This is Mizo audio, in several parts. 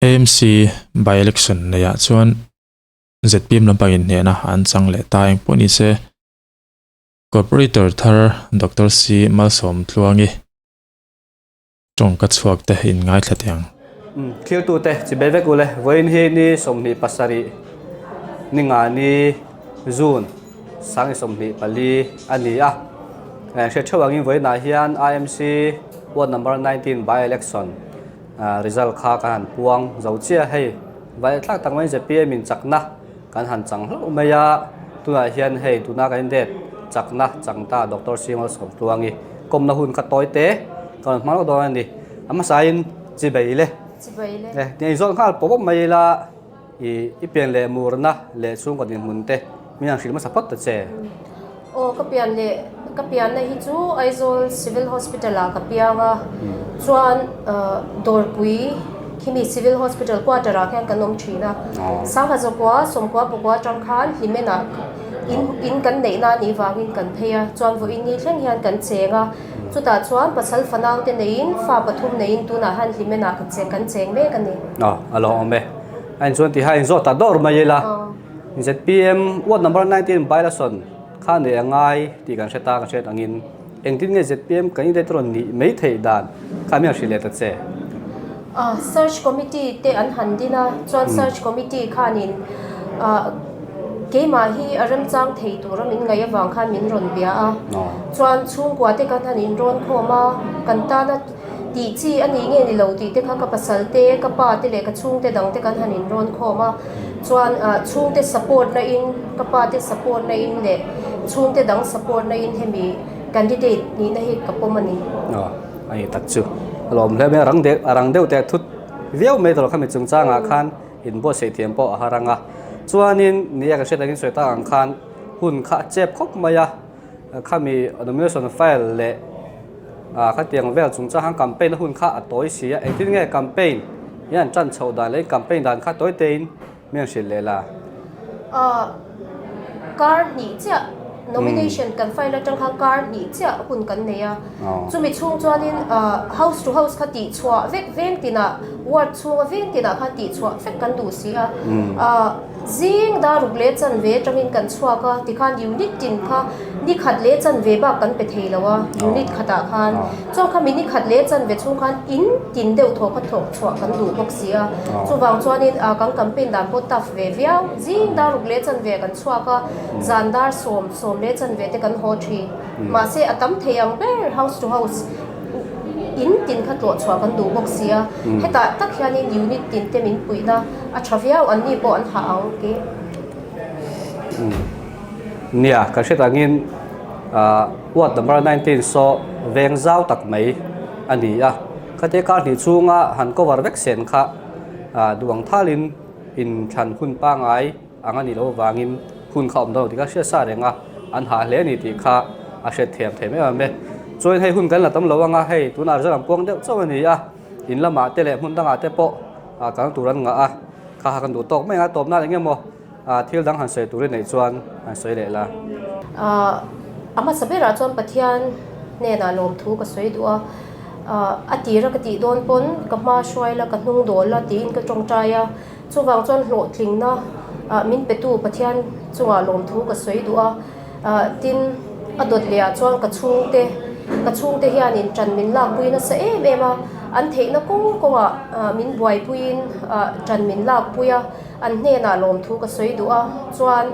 AMC by election neihah chuan zpm lampang inhnehna an chang leh ta eng pawh ni se Corporator thar Doctor C Malsawmtluangi tawngka chhuak te in ngaithla teh ang. Thiltute chi bei vek ule, vawiin hi ni 27 ni nga ni June sang 24 a ni a. Hriat theuh angin vawiinah hian IMC ward number 19 by election result kha kan han puang zo chiah hei. Vai thlak tak mai zpm in chakna kan han chang hlauh mai a, tunah hian hei tuna kan date chakna chang ta Doctor Simalsawmtluangi kawmna hun kha tawi te ka rawn hmang lawk dawn a ni. A hmasain chibei le. Chibei le. Eh, nia inzawt nghal pawp pawp mai ila i i pian leh murna leh chhungkaw dinhmun te min han hrilh hmasa phawt ta che. Aw ka pian leh ka pianna hi chu Aizawl Civil Hospital ah ka piang a, chuan Dawrpui khimi Civil Hospital quarter ah khian kan awm thin a, Sangha Zakua Sawmkua Pakua atang khan Hlimen ah in in kan neihna a nih vangin kan phei a, chuan vawiin ni thleng hian kan cheng a, chutah chuan pasal fanau te neiin fa pathum neiin tunah hian Hlimen ah ka che kan cheng mek a ni. Aw a lo awm e, a inchuan tihah inzawt ta dawr mai ila. Zpm ward number 19 Bailason kha nei a ngai tih kan hre ta ka hriat angin engtin nge zpm candidate rawn nih mai theih dan kha mi han hrilh leh ta che. Search committee te an han din a, chuan search committee khanin keimah hi a remchang thei tura min ngaih avang khan min rawn bia a, chuan chhungkua te kan han inrawn khawm a, kan tana Tih chi a nih nge ni lo tih te kha ka pasal te, ka pa te leh ka chhungte dang te kan han inrawn khawm a, chuan chhungte support na in, ka pa te support na in leh chhungte dang support na in hemi candidate nihna hi ka pawm a ni. Aw, a ni tak chu. A lawm hle mai a, rang deuh, a rang deuh teh thut viau mai tawh khami chungchangah khan inbuatsaih thiam pawh a har ang a. Chuanin nia ka hriat angin sawi tak ang khan hun kha a chep khawp mai a. Khami nomination file leh khatiang vel chungchang khan campaign a hun kha a tawi si a, engtin nge campaign hian tan chhoh dan leh campaign dan kha tawi tein mi an hrilh leh la? Kar hnih chiah nomination kan file atang khan kar hnih chiah hun kan nei a, chumi chhung chuanin house to house kha tih chhuah vek veng tinah ward chhunga veng tinah khan tih chhuah vek kan duh si a. Zing dar ruk leh chanve atangin kan chhuak a, tikhan unit tin kha ni khat leh chanve bak kan pe thei lo a, unit khatah khan. Chuan kha mi ni khat leh chanve chhung khan in tin deuh thaw kha thawk chhuah kan duh bawk si a. Chuvang chuanin kan campaign dan pawh tough ve viau. Zing dar ruk leh chanve kan chhuak a, zan dar sawm, sawm leh chanve te kan haw thin. Mahse a tam thei ang ber house to house in tin kha tlawh chhuah kan duh bawk si a. Hetah tak hianin unit tin te min puihna. A tha viau, an ni pawh an hah ang ti. Nia, ka hriat angin ward number 19 saw veng zau tak mai a ni a. Khatia kar hnih chhunga han cover vek sen kha duh ang thalin inthlan hun pangngai ang a nih loh avangin hun kha awm dawn lo tih kha hriat sa reng a, an hah hle a ni tih kha a hriat thiam thei mai awm e. Chuan hei hun kan la tam lo ang a, hei tunah result an puang deuh chauh a ni a, in lamah te leh hmun dangah te pawh ah kal tur an ngah a, kha kha kan duh tawk mai ang a, tawp nan eng emaw ah thil dang han sawi turin neih chuan han sawi leh la. Ah a hmasa berah chuan Pathian hnenah lawmthu ka sawi duh a, ah a tira ka tih dawn pawn ka hma hruai la ka hnung dawl la tiin ka tawngtai a, chuvang chuan hlawhtlingna ah min petu Pathian chungah lawmthu ka sawi duh a. Tin, a dawt leh ah chuan ka chhungte, ka chhungte hianin ṭan min lakpui nasa em em a, an theihna kawng kawngah min buaipuiin ṭan min lakpui a, an hnenah lawmthu ka sawi duh a, chuan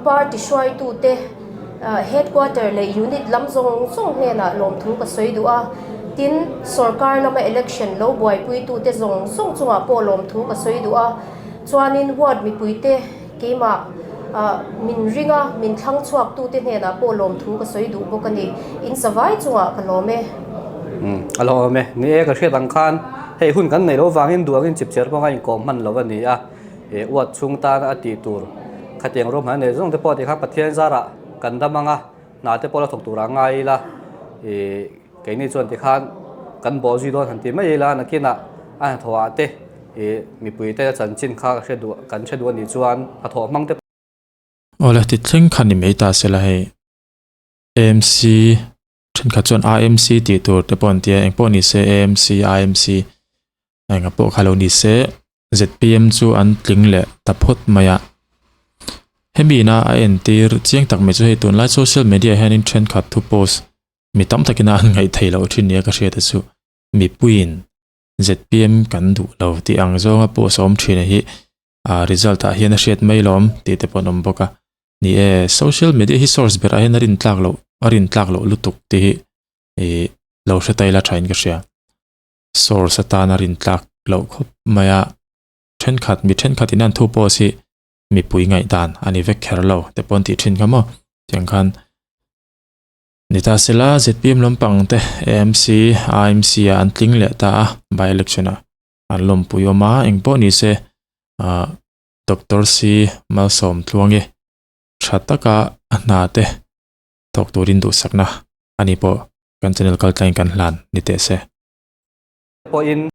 party hruaitute headquarter leh unit lam zawng zawng hnenah lawmthu ka sawi duh a, tin, sorkar lama election lo buaipuitute zawng zawng chungah pawh lawmthu ka sawi duh a, chuanin ward mipuite. Keimah min ring a, min thlang chhuak tute hnenah pawh lawmthu ka sawi duh bawk a ni. In savai chungah ka lawm e. Umm, a lawm e. Ni e, ka hriat ang khan hei hun kan neih loh vangin duh angin chipchiar pawh a inkawm hman lo a ni a, e uat chhung tana a tih tur khatiang rawng hman a neih zawng te pawh tikhan Pathian zarah kan dam ang a, hna te pawh la thawk turah ngai ila, e keini chuan tikhan kan bawh zui dawn han ti mai ila nakinah a hnathawhah te Ih mipui te chanchin kha ka hre duh kan hre duh a nih chuan hnathawh hmang te. Awle ti thleng kha ni mai ta sela hei AMC thenkhat chuan IMC tih tur te pawh an tia engpawh ni se AMC IMC enga pawh kha lo ni se. ZPM chu an tling leh ta phawt mai a. Hemi ina a entir chiang tak mai chu hei tunlai social media hianin thenkhat thu post mi tam takin a an ngaih theih loh thin nia ka hriat a chu mipuiin ZPM kan duh lo tih ang zawnga post a awm thin a hi a result ah hian a hriat mai lawm tih te pawh an awm bawk a. Ni e, social media hi source berah hian a rin tlak loh a rin tlak loh lutuk tih hi ih lo hre ta ila thain ka hria. Source atana rin tlak loh khawp mai a, thenkhat mi thenkhat in an thu post hi mipui ngaihdan a ni vek kher lo te pawh an tih thin kha maw tiang khan ni ta sela zpm lampang te amc imc ah an tling leh ta a by election ah an lawmpui awm a engpawh ni se ah Doctor C Malsawmtluangi tha taka a hna te thawk turin duhsakna a ni pawh kan channel kaltlangin kan hlan ni teh se. Pawhin.